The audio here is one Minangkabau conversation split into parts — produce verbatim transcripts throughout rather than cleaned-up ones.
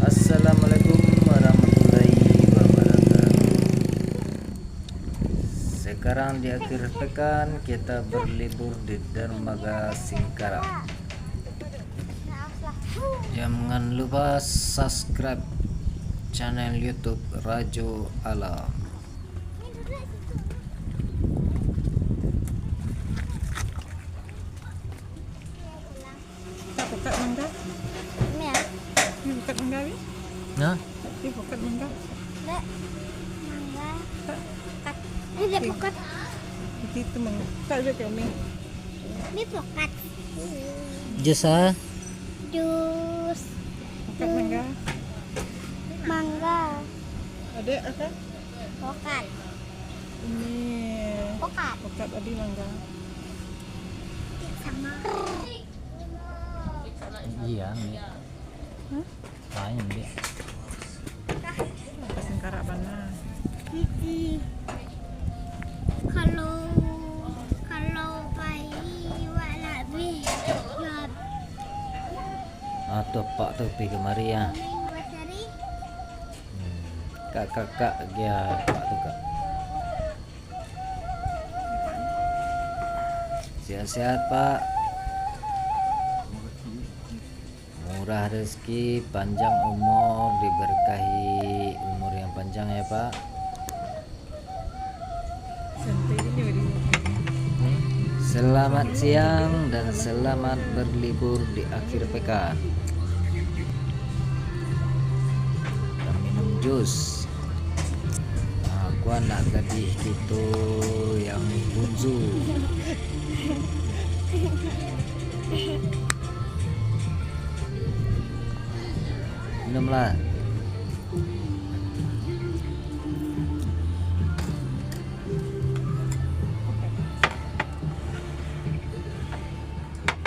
Assalamualaikum warahmatullahi wabarakatuh. Sekarang di akhir pekan kita berlibur di Dermaga Singkarak. Jangan lupa subscribe channel YouTube Rajo Alam. Tak pokat mangga? Ni ah. Ni pokat mangga ni? Nah. Ni pokat mangga? Dek. Mangga. Tak. Pokat. Ni dek pokat. Itu mangga. Tak ada kami. Ni pokat. Jus ah? Jus. Pokat mangga. Mangga. Ada apa? Pokat. Ini. Pokat. Pokat tadi mangga. Sama. Iya, ni. Hah? Lain, Dek. Singkarak bana. Kalau, kalau pai wak labih, ya. Ah, tu apak tu pai kamari, ah. Kakak-kakak, ya, apak tu, Kak. Sehat-sehat, Pak. Murah rezeki, panjang umur, diberkahi umur yang panjang ya, Pak. Selamat siang dan selamat berlibur di akhir pekan. Kita minum jus. Ah, aku anak gadih kito yang bunsu. Minumlah.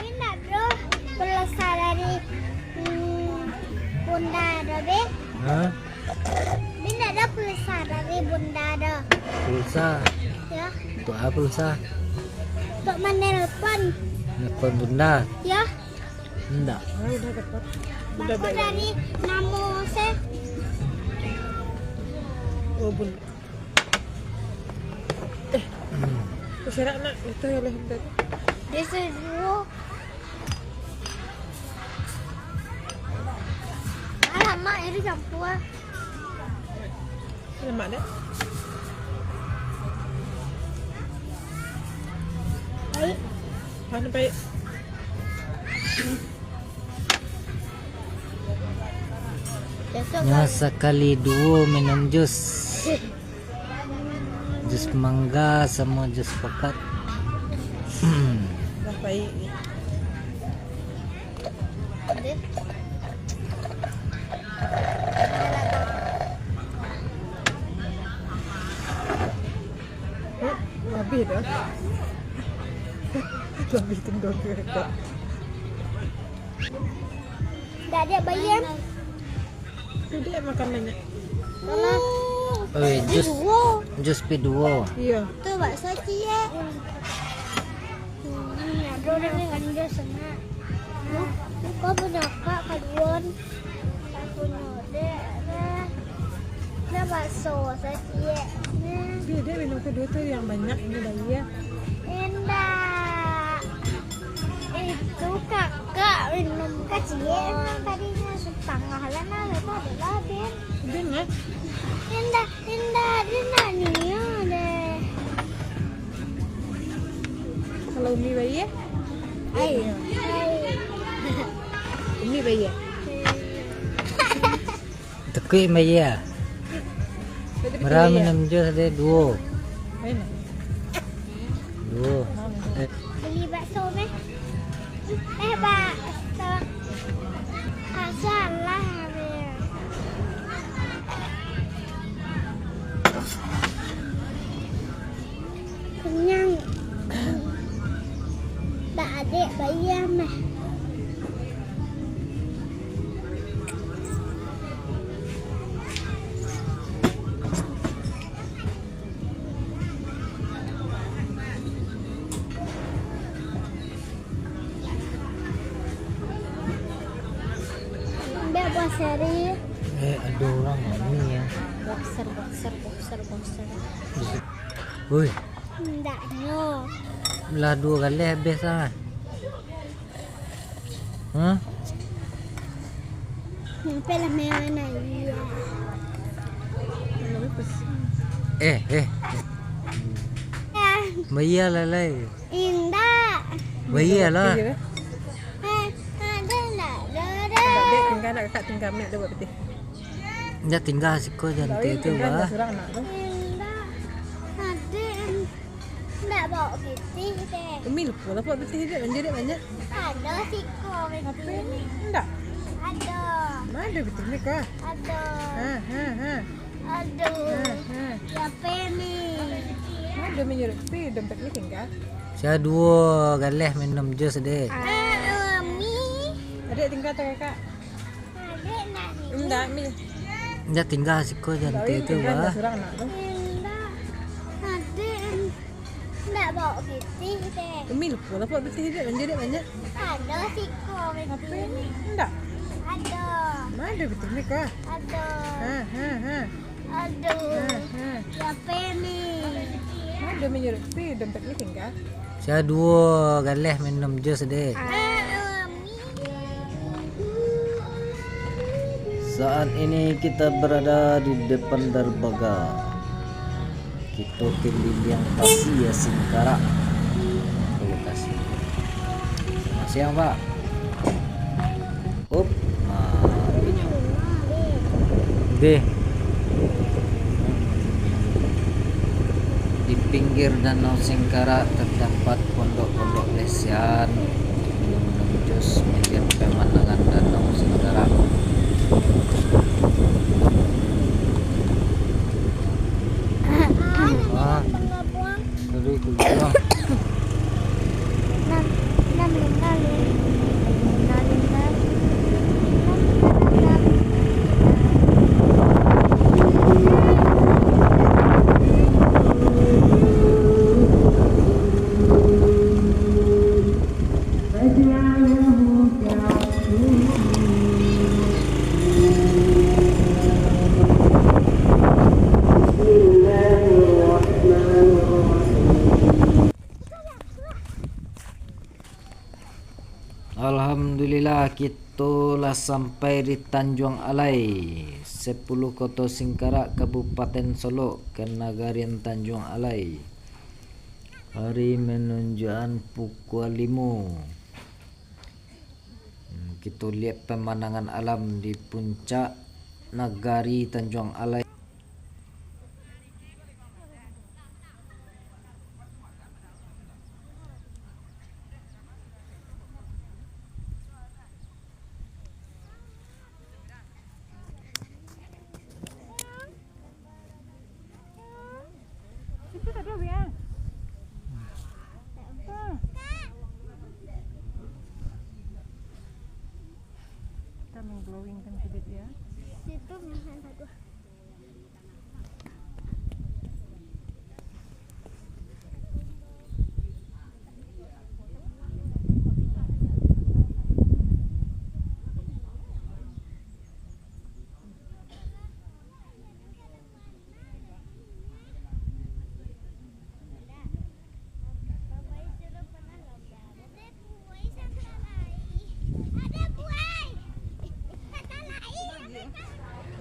Indak doh pulsa dari, mm, bunda doh, Be. Hah? Indak doh pulsa dari bunda doh. Pulsa? Ya. Untuk apa pulsa? Untuk menelpon. Nelpon bunda? Ya. Indak. Bako dari namo se. Oh, bun. Eh. Kuserak nak, itu ya lah. Dia seduo. Alamak, ini campur. Lemak dek. Baik. Mana baik? Besok. Nyo kan sakali duo minum jus. Jus mangga samo jus pokat. Dah baik ni. Habis dah. Habis tunggu. Dah dia bayar. Tu dia makan banyak. Oi, jus, duo. Jus pi duo. Iya. Tu bakso ciek. Hmm, ado urang makan jus sana. Kau punya kak kaduan. Aku punya dek lah. Dah bakso saciek. Dia, dia minum kedua tu yang banyak, ini bayar. Indak. Itu kakak minum. Kacil emang tadinya setengah lah nah, lepas adalah Ben. Ben lah. Indah, indah, indah ni ya deh. Kalau Umi bayi ya? Ai. Umi bayi ya? Tekuik mah iya. Berapa minum jus deh? Duo. Duo. Eh. Beli bakso meh. Eh, bakso. Ah, salah, Bel. Kenyang. Tak adek bayia mah. Ambil buah seri. Eh, ado urang mami, yo. Boxer, boxer, boxer, boxer. Woi. Ndaknyo. Lah duo galeh abih lah. Hah? Sampai lah merah nah, iyo. Eh, eh. Ah. Bayia lah, lai. Indak. Bayia lah. Kopi, eh? Eh, ada nak, ada. Dek, tingga nak, kakak tingga, nak, ada buat pitih. Jan tingga siko, jan tu, tu, tingga bah. Surang nak tu. Indak. Ada. Ndak bawa pitih deh. Umi lupo lah bawa pitih dek, banyak dek, banyak. Ado siko pitih. Apo ni? Ndak. Ado. Ma ado pitih ni kah? Ado. Ha, ha, ha. Ado. Ha, ha. Apo ni? Ma ado minyak pi, dompet ni tingga. Sia duo galeh minum jus deh. Ah, Umi. Adek tingga atau kakak? Indak, Mi. Jan tingga siko, jan tu, tu, bah. Indak. Adek, indak bawa pitih deh. Umi lupo lah bawa pitih dek, banyak dek, banyak. Ado siko pitih. Apo ni? Indak. Ado. Ma ado pitih ni kah? Ado. Ha, ha, ha. Ado. Ha, ha. Apo ni? Ma ado minyak pi, dompet ni tingga. Sia duo galeh minum jus deh. Ah, Umi. Saat ini kita berada di depan derbaga. Kito keliliang tasi ya Singkarak. Terima kasih. Selamat siang, Pak. Up. Nah, deh. Di pinggir Danau Singkarak terdapat pondok-pondok lesian, gunung-gunung jus, melihat pemandangan Danau Singkarak. Ah, dari kuliah. Alhamdulillah, kito lah sampai di Tanjuang Alai, Sapuluah Koto Singkarak, Kabupaten Solok, kanagarian Tanjuang Alai. Hari manunjuakan pukua limo. Hmm, kito liek pamandangan alam di puncak nagari Tanjuang Alai. Itu tadi, Wi, ah. Hmm. Kita mengglowingkan kibit, ya. Situ, misalnya, tuh.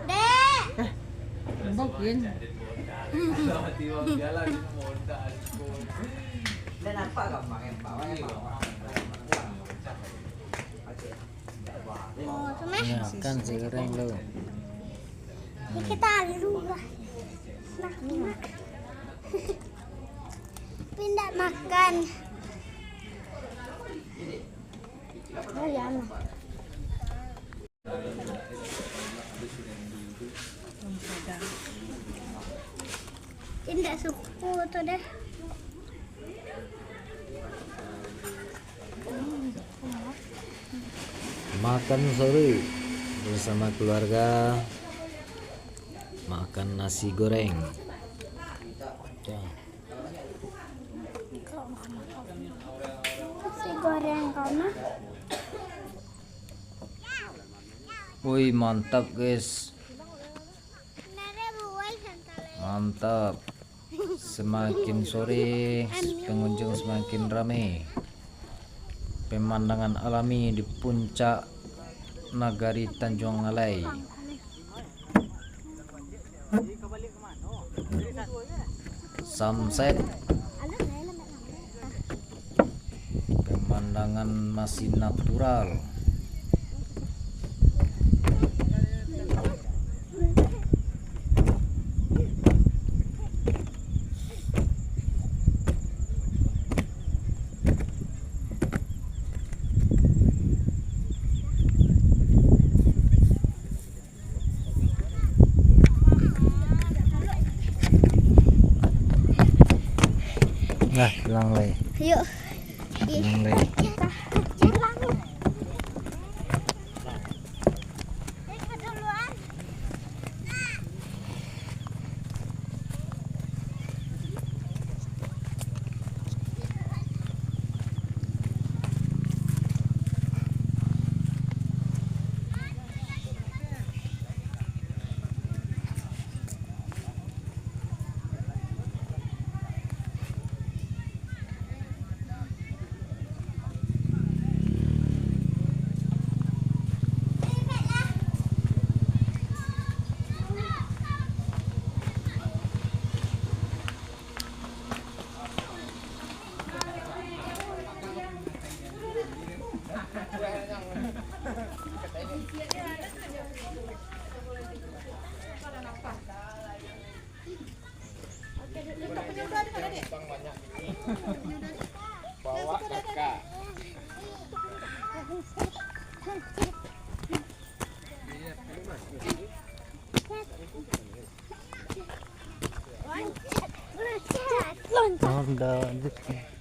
Dek. Eh, mungkin. Oh, tu mah. Ya, kan si goreng lu. Ni kita alu lah. Nak, nak. Pindah makan. Oh, ya, nah. Indak suko tu deh. Makan sore bersama keluarga, makan nasi goreng. Dah. Nasi goreng kau mah. Woi, mantap, guys. Mantap. Semakin sore, pengunjung semakin rame. Pemandangan alami di puncak nagari Tanjuang Alai. Sunset. Pemandangan masih natural. Nah, pulang lai. Yuk. Pulang lai. Honda.